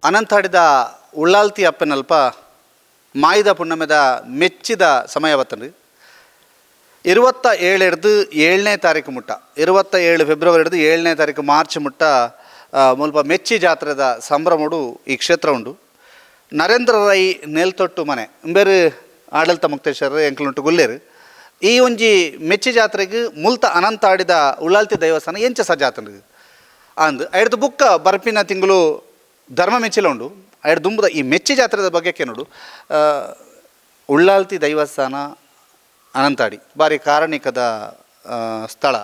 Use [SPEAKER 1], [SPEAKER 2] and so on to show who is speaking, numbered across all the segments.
[SPEAKER 1] ಅನಂತಾಡಿದ ಉಳ್ಳಾಲ್ತಿ ಅಪ್ಪನಲ್ಪ ಮಾಯಿದ ಪುಣ್ಣಮೆದ ಮೆಚ್ಚಿದ ಸಮಯ ಬತ್ತಂಡು. 27ರ್ದು 7ನೇ ತಾರೀಕು ಮುಟ್ಟ, 27 ಫೆಬ್ರವರಿ ಹಿಡ್ದು 7ನೇ ತಾರೀಕು ಮಾರ್ಚ್ ಮುಟ್ಟ ಮುಲ್ಪ ಮೆಚ್ಚಿ ಜಾತ್ರೆದ ಸಂಭ್ರಮಡು ಈ ಕ್ಷೇತ್ರ ಉಂಡು. ನರೇಂದ್ರ ರೈ ನೆಲ್ತೊಟ್ಟು ಮನೆ ಇಂಬೇರು ಆಡಳಿತ ಮುಕ್ತೇಶ್ವರ ಎಂಕ್ಲುಂಟು ಗುಲ್ಲೇರು. ಈ ಒಂಜಿ ಮೆಚ್ಚಿ ಜಾತ್ರೆಗೆ ಮುಲ್ತ ಅನಂತಾಡಿದ ಉಳ್ಳಾಲ್ತಿ ದೇವಸ್ಥಾನ ಎಂಚ ಸಜ್ಜಾತಂಡು ಅಂದ್ ಐಡ್ದು ಬುಕ್ಕ ಬರ್ಪಿನ ತಿಂಗಳು ಧರ್ಮ ಮೆಚ್ಚಿಲ ಉಂಡು. ಐಡ್ ದುಂಬುದ ಈ ಮೆಚ್ಚಿ ಜಾತ್ರೆದ ಬಗ್ಗೆ ಕೇನುಡು. ಉಳ್ಳಾಲ್ತಿ ದೈವಸ್ಥಾನ ಅನಂತಾಡಿ ಬಾರಿ ಕಾರಣಿಕದ ಸ್ಥಳ.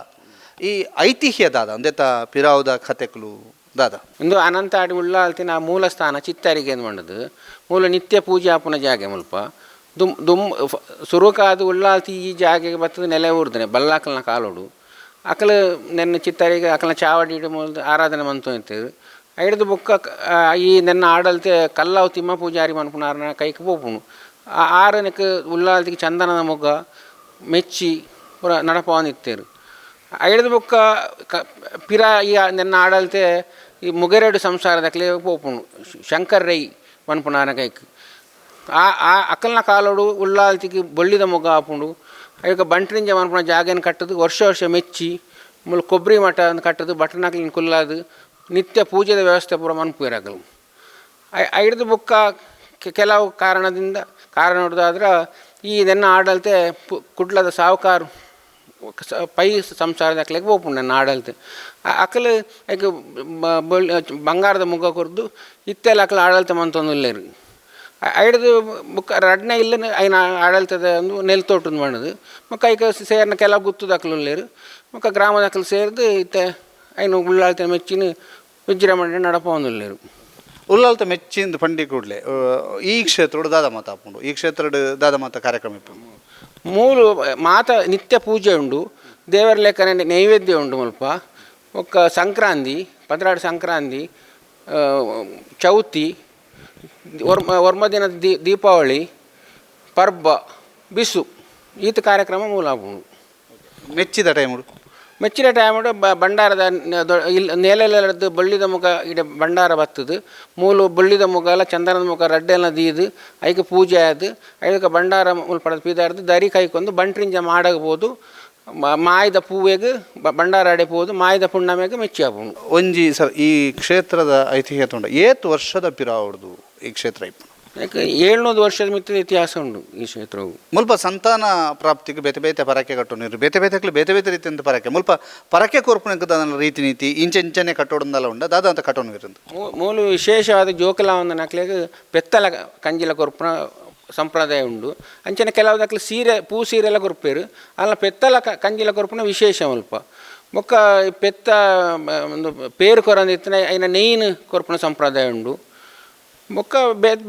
[SPEAKER 1] ಈ ಐತಿಹ್ಯ ದಾದ ಅಂದೆತ ಪಿರಾವುದ ಕತೆಕುಲು ದಾದ?
[SPEAKER 2] ಇಂದು ಅನಂತಾಡಿ ಉಳ್ಳಾಲ್ತಿನ ಮೂಲ ಸ್ಥಾನ ಚಿತ್ತರಿಗೆ ಮಂಡದು ಮೂಲ ನಿತ್ಯ ಪೂಜೆ ಆಪುನ ಜಾಗೆ. ಮುಲ್ಪ ದುಮ್ ದುಮ್ ಸುರುಕಾದ ಉಳ್ಳಾಲ್ತಿ ಈ ಜಾಗೆಗೆ ಬತ್ತದ ನೆಲೆ ಊರ್ದನೆ ಬಲ್ಲಾಕಲ್ನ ಕಾಲೋಡು. ಅಕಲು ನೆನ್ನ ಚಿತ್ತರಿಗೆ ಅಕಲ್ನ ಚಾವಡಿ ಮೂಲ ಆರಾಧನೆ ಮಂತು ಇತ್ತೇರು. ಐಡ್ದು ಬೊಕ್ಕ ಈ ನೆನ್ನ ಆಡಲ್ತೆ ಕಲ್ಲಾವು ತಿಮ್ಮ ಪೂಜಾರಿ ಮನ್ಪುನಾರನ ಕೈಕ್ ಪೋಪುನು. ಆರನಕ್ಕೆ ಉಳ್ಳಾಲ್ತಿಗೆ ಚಂದನದ ಮೊಗ್ಗ ಮೆಚ್ಚಿ ಪೂರ ನಡಪವೊಂದಿತ್ತೇರು. ಐಡ್ದು ಬೊಕ್ಕ ಪಿರ ಈ ನೆನ್ನ ಆಡಲ್ತೆ ಈ ಮುಗೆರಡು ಸಂಸಾರದಕ್ಲೆ ಪೋಪುಂಡು ಶಂಕರ್ ರೈ ಪನ್ಪುನಾರನ ಕೈಕ್. ಆ ಆ ಅಕಲ್ನ ಕಾಲೋಡು ಉಳ್ಳಾಲ್ತಿಗೆ ಬೊಳ್ಳಿದ ಮೊಗ್ಗ ಆಪುಂಡು. ಐಕ ಬಂಟ್ರಿಂಜ ಮನ್ಪುನ ಜಾಗೆನ್ ಕಟ್ಟದು ವರ್ಷ ವರ್ಷ ಮೆಚ್ಚಿ ಮೂಲು ಕೊಬ್ಬರಿ ಮಠ ಕಟ್ಟದು ಬಟನಕ್ಲಿನ ಕುಲ್ಲಾದು ನಿತ್ಯ ಪೂಜೆದ ವ್ಯವಸ್ಥೆ ಪೂರ ಮನ್ಪುವೆರ್ ಅಕಲು. ಐಡ್ದು ಬೊಕ್ಕ ಕೆಲವು ಕಾರಣದಿಂದ ಕಾರಣ ನೋಡೋದಾದ್ರೆ ಈ ನೆನ್ನ ಆಡಲ್ತೆ ಕುಡ್ಲದ ಸಾಹುಕಾರ್ ಪೈ ಸಂಸಾರದಕ್ಲೆಗ್ ಪೋಪುಂಡು ನೆನ್ನ ಆಡಲ್ತೆ. ಅಕಲು ಐಕ್ ಬಂಗಾರದ ಮುಗ ಕೊರ್ದು ಇತ್ತೆಲ ಅಕಲ್ ಆಡಳಿತ ಮಂತೊಂದುಲ್ಲೆರ್. ಐಡ್ದು ಬೊಕ್ಕ ರಡ್ಡನೇ ಇಲ್ಲನೆ ಐನ ಆಡಳಿತದ ಒಂದು ನೆಲ್ತೋಟುಂದು ಪಂಡುದು. ಬೊಕ್ಕ ಐಕ್ ಸೇರಿನ ಕೆಲವು ಗುತ್ತುದಕ್ಲು ಉಲ್ಲೆರ್. ಬೊಕ್ಕ ಗ್ರಾಮದಕ್ಲು ಸೇರ್ದು ಇತ್ತೆ ಐನ ಉಳ್ಳಾಲ್ತಿನ ಮೆಚ್ಚಿನ ವಿಜೃಂಭಣೆ ನಡಪವೊಂದುಲ್ಲೆರ್.
[SPEAKER 1] ಉಳ್ಳಾಲ್ತ ಮೆಚ್ಚಿಂದು ಪಂಡಿ ಕೂಡಲೇ ಈ ಕ್ಷೇತ್ರಡು ದಾದ ಮಾತ ಆಪುಂಡು? ಈ ಕ್ಷೇತ್ರಡು ದಾದ ಮಾತ ಕಾರ್ಯಕ್ರಮ ಇಪ್ಪುಂಡು?
[SPEAKER 2] ಮೂಲು ಮಾತ ನಿತ್ಯ ಪೂಜೆ ಉಂಡು, ದೇವರ ಲೆಕ್ಕನೆ ನೈವೇದ್ಯ ಉಂಡು ಮುಲ್ಪ. ಬೊಕ್ಕ ಸಂಕ್ರಾಂತಿ, 12 ಸಂಕ್ರಾಂತಿ, ಚೌತಿ, ಒರ್ಮ ದಿನ ದೀಪಾವಳಿ ಪರ್ಬ, ಬಿಸು ಈತ ಕಾರ್ಯಕ್ರಮ ಮೂಲ ಆಪುಂಡು.
[SPEAKER 1] ಮೆಚ್ಚಿದ ಟೈಮುಡು?
[SPEAKER 2] ಮೆಚ್ಚಿನ ಟೈಮುಡು ಬಂಡಾರದ ನೇಲೆಲೆರ್ದ್ ಬೊಳ್ಳಿದ ಮುಖ ಇಡೆ ಬಂಡಾರ ಬತ್ತದು. ಮೂಲು ಬೊಳ್ಳಿದ ಮುಗಲ ಚಂದನದ ಮುಖ ರಡ್ಡೆಲ ದೀದು ಐಕ್ ಪೂಜೆ ಆದ್ ಐಕ ಬಂಡಾರ ಮುಲ್ಪ ಪೀದಾರ್ದು ದರಿ ಕೈಕೊಂದು ಬಂಟ್ರಿಂಜ ಮಾಡಗ ಪೋದು ಮಾಯ್ದ ಪೂವೆಗ್ ಬಂಡಾರ ಅಡೆ ಪೋದು ಮಾಯ್ದ ಪುಣ್ಣಮೆಗ್ ಮೆಚ್ಚಿ ಆಪುಂಡು.
[SPEAKER 1] ಒಂಜಿ ಸರ್, ಈ ಕ್ಷೇತ್ರದ ಐತಿಹ್ಯ ಉಂಡು, ಏತ್ ವರ್ಷದ ಪಿರಾವುಡ್ದು ಈ ಕ್ಷೇತ್ರ ಇಪ್ಪು?
[SPEAKER 2] ಯಾಕೆ 700 ವರ್ಷದ ಮಿತ್ತ ಇತಿಹಾಸ ಉಂಡು ಈ ಕ್ಷೇತ್ರವು.
[SPEAKER 1] ಮುಲ್ಪ ಸಂತಾನ ಪ್ರಾಪ್ತಿಗೆ ಬೇತೆ ಬೇತೆ ಪರಕೆ ಕಟ್ಟುನಿರು, ಬೇತೆ ಬೇತೆ ಬೇತೆ ಬೇತೆ ರೀತಿಯಿಂದ ಪರಕೆ. ಮುಲ್ಪ ಪರಕೆ ಕೊರ್ಪುನಕ್ಕೆ ದಾದ ರೀತಿ ನೀತಿ ಇಂಚೆ ಇಂಚನೆ ಕಟ್ಟೋಡಂದಲ್ಲ ಉಂಡ ದಾದ ಅಂತ ಕಟ್ಟೋನು?
[SPEAKER 2] ಮೂಲು ವಿಶೇಷವಾದ ಜೋಕುಲ ನಕ್ಲೆಗ್ ಪೆತ್ತಲ ಕಂಜಿಲ ಕೊರ್ಪುನ ಸಂಪ್ರದಾಯ ಉಂಡು. ಅಂಚನೆ ಕೆಲವು ದಕ್ಲು ಸೀರೆ ಪೂ ಸೀರೆಲ್ಲ ಕೊರ್ಪೇರು ಅಲ್ಲ, ಪೆತ್ತಲ ಕಂಜಿಲ ಕೊರ್ಪುನ ವಿಶೇಷ ಮುಲ್ಪ. ಬೊಕ್ಕ ಪೆತ್ತ ಒಂದು ಪೇರು ಕೊರಂದಿತ್ತಿನ ಐನ ನೆಯ್ನ್ ಕೊರ್ಪುನ ಸಂಪ್ರದಾಯ ಉಂಡು. ಬೊಕ್ಕ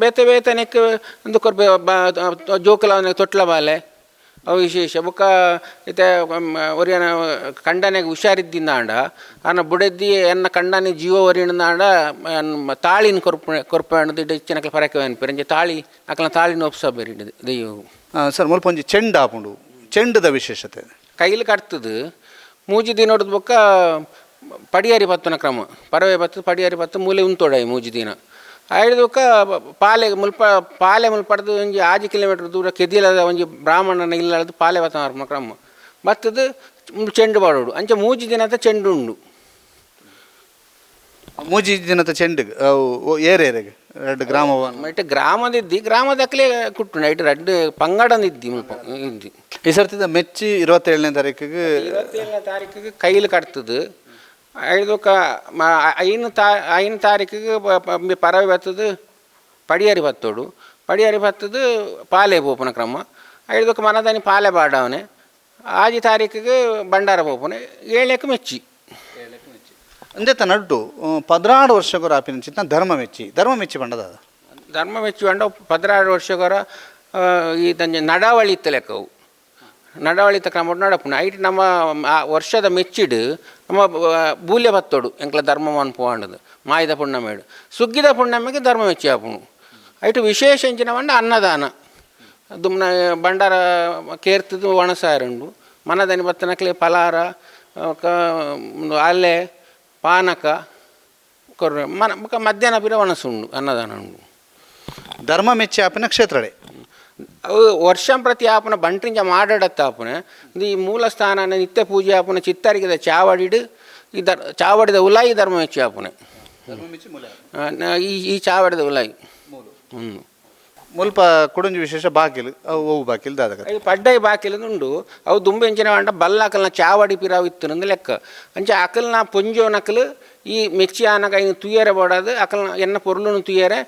[SPEAKER 2] ಬೇತೆ ಬೇತೆ ನೆಕ್ ಒಂದು ಕೊರ್ಪೆ ಜೋಕುಲ ತೊಟ್ಲ ಬಾಲೆ ಅವು ವಿಶೇಷ. ಬೊಕ್ಕ ಇತ್ತೆ ಒರಿಯನ ಕಂಡನೆಗ್ ಹುಷಾರಿದ್ದಿಂದಾಂಡ ಆನ ಬುಡೆದಿ ಎನ್ನ ಕಂಡನೆ ಜೀವ ಒರಿಯಣದಾಂಡ ತಾಳಿನ ಕೊರ್ಪು ಕೊರ್ಪೆ ಇಚ್ಚಿನಕ್ಲ ಪರಕೆ ಅನ್ಪೆರ್. ಇಂಚ ತಾಳಿ ಅಕ್ಲ ತಾಳಿನ ಒಪ್ಸಬೇರಿ ದೈವಗು.
[SPEAKER 1] ಸರ್, ಮುಲ್ಪ ಒಂಜಿ ಚೆಂಡು ಆಪುಂಡು, ಚೆಂಡದ ವಿಶೇಷತೆ?
[SPEAKER 2] ಕೈಲಿ ಕಟ್ತದು ಮೂಜಿ ದಿನೊಡ್ದು ಬೊಕ್ಕ ಪಡಿಯಾರಿ ಪತ್ತುನ ಕ್ರಮ. ಪರವೆ ಪತ್ತು ಪಡಿಯಾರಿ ಪತ್ತು ಮೂಲೆ ಉಂತೋಡಾಯಿ ಮೂಜಿ ದಿನ. ಐಡ್ದು ಬೊಕ್ಕ ಪಾಲೆ ಮುಲ್ಪ ಪಾಲೆ ಮುಲ್ಪಡ್ದು ಒಂಜಿ 6 ಕಿಲೋಮೀಟರ್ ದೂರ ಕೆದಿಲದ ಒಂಜಿ ಬ್ರಾಹ್ಮಣನ ಇಲ್ಲದ ಪಾಲೆ ಬತ್ತನ ಕ್ರಮ ಬತ್ತದು ಚೆಂಡು ಪಾಡೋಡು. ಅಂಚ ಮೂಜಿ ದಿನದ ಚೆಂಡು ಉಂಡು.
[SPEAKER 1] ಮೂಜಿ ದಿನದ ಚೆಂಡು ಏರೇರೆಗ್ ರಡ್ಡು ಗ್ರಾಮ?
[SPEAKER 2] ಐಟ್ ಗ್ರಾಮದಿದ್ದಿ, ಗ್ರಾಮದಕ್ಲೆ ಕುಟ್ಟುಂಡು. ಐಟ್ ರಡ್ಡು ಪಂಗಡನಿದ್ದಿ ಮುಲ್ಪ ಇದ್ದಿ.
[SPEAKER 1] ಈ ಸರ್ತಿದ ಮೆಚ್ಚಿ 27ನೇ ತಾರೀಕಿಗೆ?
[SPEAKER 2] 27ನೇ ತಾರೀಕಿಗೆ ಕೈಲಿ ಕಟ್ತದು. ಐದು ಐನು ತಾ ಐನು ತಾರೀಕಿಗೆ ಪರವೆ ಬತ್ತದು ಪಡಿಯರಿ ಬತ್ತೋಡು. ಪಡಿಯರಿ ಬತ್ತದು ಪಾಲೆ ಪೋಪುನ ಕ್ರಮ. ಐದಕ್ಕೆ ಮನದಾನಿ ಪಾಲೆ ಬಾಡವನೆ. 6 ತಾರೀಕಿಗೆ ಬಂಡಾರ ಪೋಪುನೆ, 7ಕ್ಕೆ ಮೆಚ್ಚಿ.
[SPEAKER 1] ಅಂದೆತ ನಡ್ಡು 12 ವರ್ಷಗೊರ ಆಪಿನ ಚಿತ್ತ ಧರ್ಮ ಮೆಚ್ಚಿ. ಧರ್ಮ ಮೆಚ್ಚಿ ಬಂಡದ?
[SPEAKER 2] ಧರ್ಮ ಮೆಚ್ಚಿ ಬಂಡ 12 ವರ್ಷಗೊರ ಈ ನಡಾವಳಿ ಇತ್ತ ಲೆಕ್ಕವು ನಡವಳಿತ ಕ್ರಮ ನಡಪುನ. ಐಟ್ ನಮ್ಮ ಆ ವರ್ಷದ ಮೆಚ್ಚಿಡು ನಮ್ಮ ಬೂಲ್ಯ ಬತ್ತೋಡು ಎಂಕ್ಲ ಧರ್ಮ ಮನ್ಪುವಂಡದು. ಮಾಯಿದ ಪುಣ್ಣಮೇಡು ಸುಗ್ಗಿದ ಪುಣ್ಣಮೆಗೆ ಧರ್ಮ ಮೆಚ್ಚಿ ಆಪುಣು. ಐಟ್ ವಿಶೇಷ ಎಂಚಿನ ಪಂಡ ಅನ್ನದಾನ. ದುಮ್ನ ಬಂಡಾರ ಕೇರ್ತದು ಒಣಸಾರುಂಡು. ಮನದನಿ ಬತ್ತನಕ್ಲೆ ಫಲಾರ, ಅಲೆ, ಪಾನಕ. ಕೊರ್ರೆ ಮನ ಬೊಕ ಮಧ್ಯಾಹ್ನ ಪಿರ ಒಣಸು ಉಂಡು, ಅನ್ನದಾನ ಉಂಡು.
[SPEAKER 1] ಧರ್ಮ ಮೆಚ್ಚಿ ಆಪಿನ ಕ್ಷೇತ್ರಡೆ.
[SPEAKER 2] ಅವು ವರ್ಷಂ ಪ್ರತಿ ಆಪುನ ಬಂಟ್ರಿಂಜ ಮಾಡಡತ್ತ ಆಪುನೆ. ಈ ಮೂಲ ಸ್ಥಾನ ನಿತ್ಯ ಪೂಜೆ ಆಪುನ ಚಿತ್ತರಿಗೆದ ಚಾವಡಿಡು ಈ ಚಾವಡಿದ ಉಲಾಯಿ ಧರ್ಮ ಮೆಚ್ಚಿ ಆಪುನೆ. ಈ ಈ ಚಾವಡಿದ ಉಲಾಯಿ.
[SPEAKER 1] ಮುಲ್ಪ ಕುಡೊಂಜಿ ವಿಶೇಷ ಬಾಕಿಲು, ಅವು ಒವು ಬಾಕಿಲು ದಾದ?
[SPEAKER 2] ಅವು ಪಡ್ಡೈ ಬಾಕಿಲು ಉಂಡು. ಅವು ದುಂಬು ಎಂಚಿನ ಪಂಡ ಬಲ್ಲಕಲ್ನ ಚಾವಡಿ ಪಿರಾವು ಇತ್ತುಂದು ಲೆಕ್ಕ. ಅಂಚ ಅಕಲ್ನ ಪೊಂಜೋನಕಲು ಈ ಮೆಚ್ಚಿ ಆನಗ ಐನ್ ತುಯ್ಯರೆ ಬೋಡಾದ್ ಅಕಲ್ನ ಎನ್ನ ಪೊರ್ಲುನು ತುಯ್ಯರೆ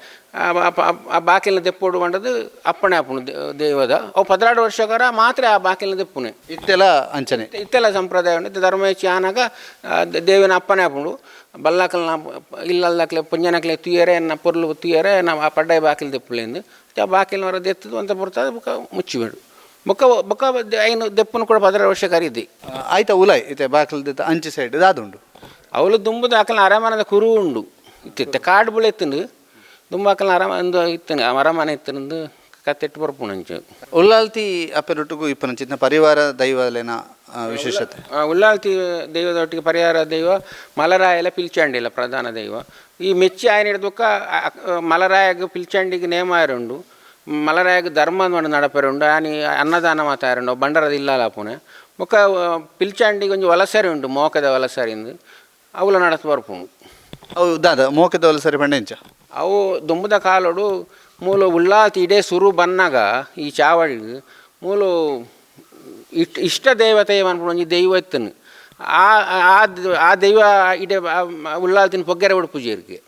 [SPEAKER 2] ಆ ಬಾಕಿಲ್ನ ದೆಪ್ಪೊಡು ಪಂಡದು ಅಪ್ಪಣೆ ಆಪುಂಡು ದೇವದ. ಅವು 12 ವರ್ಷಗರ ಮಾತ್ರ ಆ ಬಾಕಿಲ್ನ ದೆಪ್ಪುನೆ.
[SPEAKER 1] ಇತ್ತೆಲ ಅಂಚನೆ.
[SPEAKER 2] ಇತ್ತೆಲ ಸಂಪ್ರದಾಯ ಉಂಡು. ಧರ್ಮ ಮೆಚ್ಚಿ ಆನಗ ದೇವಿನ ಅಪ್ಪಣೆ ಆಪುಂಡು. ಬಲ್ಲಕಲ್ನ ಇಲ್ಲದಕ್ಲೆ ಪೊಂಜನಕ್ಲೆ ತುಯ್ಯರೆ ಎನ್ನ ಪೊರ್ಲು ತುಯ್ಯರೆ ನಮ್ಮ ಆ ಪಡ್ಡೈ ಬಾಕಿಲ್ ದೆಪ್ಪುಲೆಂದು. ಆ ಬಾಕಿಲ್ನ ಹೊರ ದೆತ್ತದು ಅಂತ ಪೊರ್ತಾದ ಬೊಕ ಮುಚ್ಚಿಬೇಡು. ಬೊಕ ಬೊಕ ಐನು ದೆಪ್ಪುನು ಕೂಡ 16 ವರ್ಷ ಕರೀದಿ.
[SPEAKER 1] ಆಯ್ತಾ ಉಲಾಯ್ ಇತ್ತೆ ಬಾಕಿಲ್ ದೆತ್ತ ಅಂಚಿ ಸೈಡ್ ದಾದುಂಡು.
[SPEAKER 2] ಅವಳು ದುಂಬುದ ಅಕಲ್ನ ಅರಮನದ ಕುರು ಉಂಡು. ಇತ್ತೆ ಕಾಡು ಬುಳೆತ್ತುಂಡು. ದುಂಬು ಅಕಲ್ನ ಅರಮ ಒಂದು ಇತ್ತನು ಅರಮನೆ ಇತ್ತನಂದು ಕತ್ತೆಟ್ಟು ಬರ್ಪುಂಡು ಅಂಚ.
[SPEAKER 1] ಉಲ್ಲಾಲ್ತಿ ಅಪ್ಪೆರೊಟ್ಟುಗು ಇಪ್ಪನ ಪರಿವಾರ ದೈವಲೇನ ವಿಶೇಷತೆ.
[SPEAKER 2] ಉಲ್ಲಾಲ್ತಿ ದೈವದೊಟ್ಟಿಗೆ ಪರಿಹಾರ ದೈವ ಮಲರಾಯಲ ಪಿಲ್ಚಂಡಿಲ ಪ್ರಧಾನ ದೈವ. ಈ ಮೆಚ್ಚಿ ಆಯನ ಹಿಡ್ದೊಕ್ಕ ಮಲರಾಯಗ್ ಪಿಲ್ಚಂಡಿಗೆ ನೇಮ ಆಯರುಂಡು. ಮಲರಾಯಗ್ ಧರ್ಮ ನಡಪೆರುಂಡು. ಆನಿ ಅನ್ನದಾನ ಮಾತಾರುಂಡು ಬಂಡರದ ಇಲ್ಲಲಾಪುನೆ. ಬೊಕ್ಕ ಪಿಲ್ಚಂಡಿಗೆ ಒಂಜಿ ವಲಸರಿ ಉಂಡು, ಮೋಕದ ವಲಸರಿಂದು ಅವುಲ ನಡತ್ ಬರ್ಪುಂಡು.
[SPEAKER 1] ಅವು ದಾದ ಮೋಕದ ವಲಸರಿ ಪಂಡ ಎಂಚ?
[SPEAKER 2] ಅವು ದುಂಬುದ ಕಾಲೋಡು ಮೂಲ ಉಲ್ಲಾಲ್ತಿ ಇಡೇ ಸುರು ಬನ್ನಾಗ ಈ ಚಾವಡಿ ಮೂಲು ಇಷ್ಟ ದೇವತೆ ಪನ್ಪುನ ಒಂಜಿ ದೈವ ಇತ್ತನು. ಆ ಆ ದೈವ ಇಡೆ ಉಲ್ಲಾಲ್ತಿನ ಪೊಗ್ಗೆರೆ ಉಡುಪು ಪೂಜೆರಿಗೆ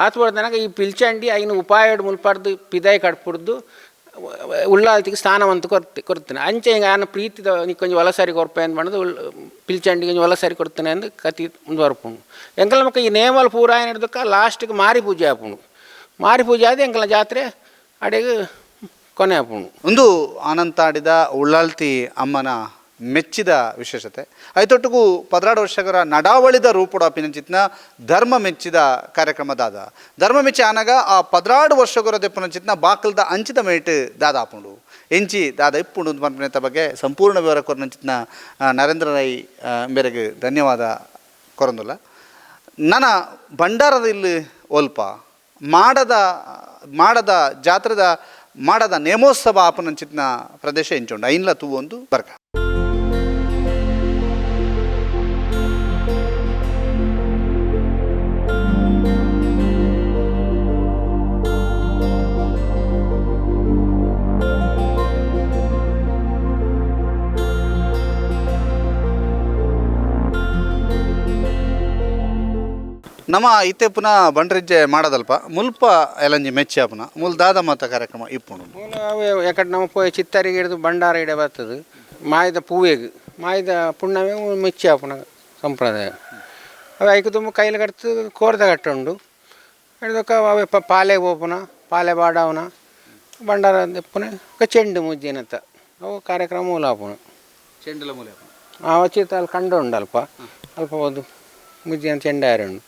[SPEAKER 2] ಆತ್ ತನಕ ಈ ಪಿಲ್ಚಂಡಿ ಐನು ಉಪಾಯಡ್ ಮುಲ್ಪಾರ್ದು ಪಿದಾಯಿ ಕಡ್ಪುಡ್ದು ಉಲ್ಲಾಲ್ತಿಗೆ ಸ್ಥಾನವಂತ ಕೊಡ್ತಾನೆ. ಅಂಚೆ ಹಿಂಗೆ ಆನ ಪ್ರೀತಿದ ನಿಕ್ಕೊಂಜಿ ವಲಸರಿ ಕೊರ್ಪೆ ಅಂದ್ ಪಂಡ್ದು ಪಿಲ್ಚಂಡಿಗೆ ಒಂಜಿ ವಲಸರಿ ಕೊಡ್ತಾನೆ ಅಂದ್ ಕತಿ ಮುಂದುವರ್ಪುಂಡು. ಎಂಕಲ ಮಕ್ಕ ಈ ನೇಮಲ್ ಪೂರ ಆಯ್ನ ಹಿಡ್ದಕ್ಕ ಲಾಸ್ಟಿಗೆ ಮಾರಿ ಪೂಜೆ ಆಪುಂಡು. ಮಾರಿ ಪೂಜೆ ಆದ್ ಎಂಕಲ ಜಾತ್ರೆ ಅಡೆಗ್ ಕೊನೆ ಆಪುಂಡು.
[SPEAKER 1] ಒಂದು ಆನಂತಾಡಿದ ಉಳ್ಳಾಲ್ತಿ ಅಮ್ಮನ ಮೆಚ್ಚಿದ ವಿಶೇಷತೆ ಐತೊಟ್ಟುಗು 12 ವರ್ಷಗಳ ನಡಾವಳಿದ ರೂಪುಡ ಪಿನಂಚಿತ್ನ ಧರ್ಮ ಮೆಚ್ಚಿದ ಕಾರ್ಯಕ್ರಮ ದಾದ. ಧರ್ಮ ಮೆಚ್ಚಿ ಆನಗ ಆ 12 ವರ್ಷಗಳ ದೆಪ್ಪುನಂಚಿತ್ನ ಬಾಕಲ್ದ ಅಂಚಿದ ಮೇಟ್ ದಾದ ಆಪುಂಡು, ಎಂಚಿ ದಾದ ಇಪ್ಪುಂಡು ಪನ್ಪಿನ ಬಗ್ಗೆ ಸಂಪೂರ್ಣ ವಿವರ ಕೊರನಂಚಿತ್ನ ನರೇಂದ್ರ ರೈ ಮೇರೆಗೆ ಧನ್ಯವಾದ ಕೊರಂದುಲ್ಲ. ನನ್ನ ಭಂಡಾರದ ಇಲ್ಲಿ ಒಲ್ಪ ಮಾಡದ ಮಾಡದ ಜಾತ್ರೆದ ಮಾಡದ ನೇಮೋತ್ಸವ ಆಪನಂಚಿತ್ನ ಪ್ರದೇಶ ಎಂಚುಂಡು ಐನ್ಲ ತೂವೊಂದು ಬರ್ಕ. ನಮ್ಮ ಇತ್ತೆ ಪುನಃ ಬಂಡ್ರಿಜ್ಜೆ ಮಾಡದಲ್ಪ ಮುಲ್ಪ ಎಲಂಜಿ ಮೆಚ್ಚಿ ಪುನಃ ಮುಲ್ ದಾದ ಮಾತ ಕಾರ್ಯಕ್ರಮ ಇಪ್ಪುಂಡು.
[SPEAKER 2] ಮೂಲ ಯಾಕಂದ್ರೆ ನಮ್ಮ ಪೋಯ್ ಚಿತ್ತರಿಗೆ ಹಿಡಿದು ಭಂಡಾರ ಇಡೆ ಬರ್ತದೆ. ಮಾಯದ ಪೂವೆಗ್ ಮಾಯದ ಪುಣ್ಣಮೆ ಮೆಚ್ಚಿ ಆಪುನ ಸಂಪ್ರದಾಯ. ಅವೆ ಐಕು ತುಂಬ ಕೈಲಿ ಕಟ್ತು ಕೋರ್ದ ಕಟ್ಟುಂಡು ಹಿಡ್ದಕ್ಕ ಅವೆ ಪಾಲೆ ಪೋಪುನ ಪಾಲೆ ಬಾಡವನ ಭಂಡಾರ ದೆಪ್ಪುನ ఒక ಚೆಂಡು ಮುಜ್ಜಿನಂತ ಅವು ಕಾರ್ಯಕ್ರಮ ಮೂಲ ಆಪುನ.
[SPEAKER 1] ಚೆಂಡುಲ ಮೂಲ
[SPEAKER 2] ಆ ಚಿತ್ತ ಅಲ್ಲಿ ಕಂಡು ಉಂಡು ಅಲ್ಪ ಅಲ್ಪ ಒಂದು ಮುಜ್ಜಿನ ಚೆಂಡು ಆರುಂಡು.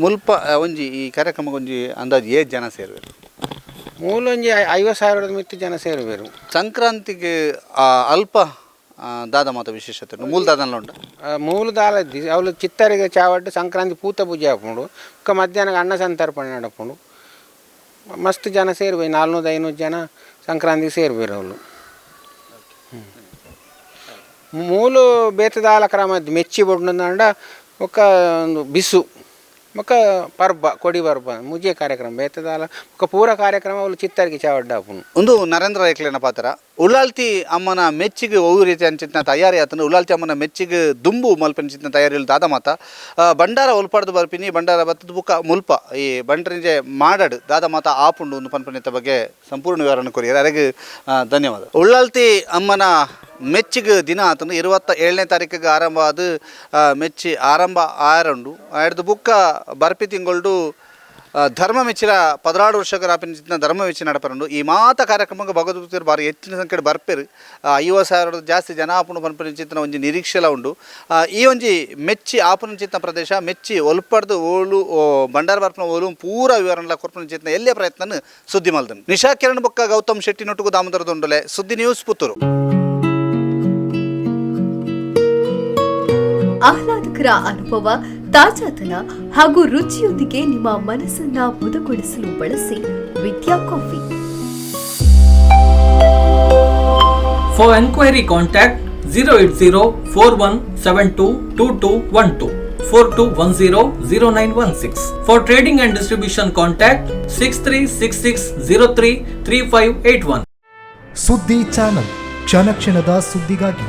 [SPEAKER 1] ಮುಲ್ಪ ಒಂಜಿ ಈ ಕಾರ್ಯಕ್ರಮಕ್ಕೆ ಒಂಜಿ ಅಂದಾಜು ಏಳು ಜನ ಸೇರುವೆರು?
[SPEAKER 2] ಮೂಲ ಒಂಜಿ 50,000 ಮಿತ್ತು ಜನ ಸೇರುವೆರು.
[SPEAKER 1] ಸಂಕ್ರಾಂತಿಗೆ ಅಲ್ಪ ದಾದ ಮಾತ ವಿಶೇಷತೆ ಉಂಟು. ಮೂಲ ದಾದನ ಉಂಟು.
[SPEAKER 2] ಮೂಲ ದಾಲ ಅವಳು ಚಿತ್ತರಿಗೆ ಚಾವಟ್ಟು ಸಂಕ್ರಾಂತಿ ಪೂತ ಪೂಜೆ ಆಪುಂಡು. ಬೊಕ್ಕ ಮಧ್ಯಾಹ್ನ ಅನ್ನ ಸಂತರ್ಪಣೆ ನಡಪುಂಡು. ಮಸ್ತ್ ಜನ ಸೇರುವೆ, 400-500 ಜನ ಸಂಕ್ರಾಂತಿಗೆ ಸೇರುವೆರು ಅವಳು. ಮೂಲ ಬೇತದಾಲ ಕ್ರಮ ಮೆಚ್ಚಿ ಬೊಡ್ನಂಡ ಬೊಕ್ಕ ಒಂದು ಬಿಸು ಬೊಕ್ಕ ಪರ್ಬ ಕೊಡಿ ಪರ್ಬ ಮುಜೆ ಕಾರ್ಯಕ್ರಮ ಬೇತದಾಲ ಬೊಕ್ಕ ಪೂರ ಕಾರ್ಯಕ್ರಮ ಅವಳು ಚಿತ್ತರಿಗೆ ಚಾವಡ್ಡ ಆಪುಂಡು.
[SPEAKER 1] ಒಂದು ನರೇಂದ್ರ ರೈಕ್ಲೇನ ಪಾತ್ರ ಉಳ್ಳಾಲ್ತಿ ಅಮ್ಮನ ಮೆಚ್ಚಿಗೆ ಒವು ರೀತಿ ಅಂಚಿನ ತಯಾರಿ ಆತನು. ಉಳ್ಳಾಲ್ತಿ ಅಮ್ಮನ ಮೆಚ್ಚಿಗೆ ದುಂಬು ಮಲ್ಪಂಚಿನ ತಯಾರಿಯಲ್ಲಿ ದಾದ ಮಾತ ಭಂಡಾರ ಉಲ್ಪಾಡ್ದು ಬರ್ಪಿನಿ ಭಂಡಾರ ಬತ್ತದ ಬುಕ್ಕ ಮುಲ್ಪ ಈ ಬಂಡ್ರಿಂಜೆ ಮಾಡಡು ದಾದ ಮಾತ ಆಪುಂಡು ಒಂದು ಪನ್ಪನಿತ ಬಗ್ಗೆ ಸಂಪೂರ್ಣ ವಿವರಣೆ ಕೊರಿಯರ್ ಅರೆಗೆ ಧನ್ಯವಾದ. ಉಳ್ಳಾಲ್ತಿ ಅಮ್ಮನ ಮೆಚ್ಚಿಗೆ ದಿನ ಆತನು 27ನೇ ತಾರೀಕಿಗೆ ಆರಂಭ ಆದ ಮೆಚ್ಚಿ ಆರಂಭ ಆರುಂಡು. ಆಯ್ದು ಬುಕ್ಕ ಬರ್ಪಿ ತಿಂಗಳ್ಡು ಧರ್ಮ ಮೆಚ್ಚಿನ 16 ವರ್ಷಗಳ ಪಿಂಚಿನ ಧರ್ಮ ಮೆಚ್ಚಿ ನಡಪರಂಡು. ಈ ಮಾತ ಕಾರ್ಯಕ್ರಮಕ್ಕೆ ಭಗವದ್ಭಕ್ತರು ಭಾರಿ ಹೆಚ್ಚಿನ ಸಂಖ್ಯೆ ಬರ್ಪೇರು. 50,000 ಜಾಸ್ತಿ ಜನ ಆಪುಂಡು ಪನ್ಪಿನ ಒಂಜಿ ನಿರೀಕ್ಷೆಲ ಉಂಡು. ಈ ಒಂಜಿ ಮೆಚ್ಚಿ ಆಪುನ ಪ್ರದೇಶ ಮೆಚ್ಚಿ ಒಲ್ಪಡ್ದು ಓಲು ಭಂಡಾರ ಬರ್ಪನ ಓಲು ಪೂರ ವಿವರಣೆ ಕೊರ್ಪುನ ಚಿತ್ನ ಎಲ್ಲೇ ಪ್ರಯತ್ನ ಸುದ್ದಿ ಮಲ್ದನು. ನಿಶಾ ಕಿರಣ್ ಬೊಕ್ಕ ಗೌತಮ್ ಶೆಟ್ಟಿ ನೊಟ್ಟುಗು ದಾಮೋದರ ದುಂಡಲೆ, ಸುದ್ದಿ ನ್ಯೂಸ್ ಪುತ್ತೂರು.
[SPEAKER 3] ಆಹ್ಲಾದಕರ ಅನುಭವ, ತಾಜಾತನ ಹಾಗೂ ರುಚಿಯೊಂದಿಗೆ ನಿಮ್ಮ ಮನಸ್ಸನ್ನ ಮುದಗೊಳಿಸಲು ಬಳಸಿ ವಿದ್ಯಾ coffee.
[SPEAKER 4] For enquiry contact 08041722212, 42100916. For trading and distribution contact 6366033581.
[SPEAKER 5] ಸುದ್ದಿ ಚಾನಲ್, ಕ್ಷಣ ಕ್ಷಣದ ಸುದ್ದಿಗಾಗಿ.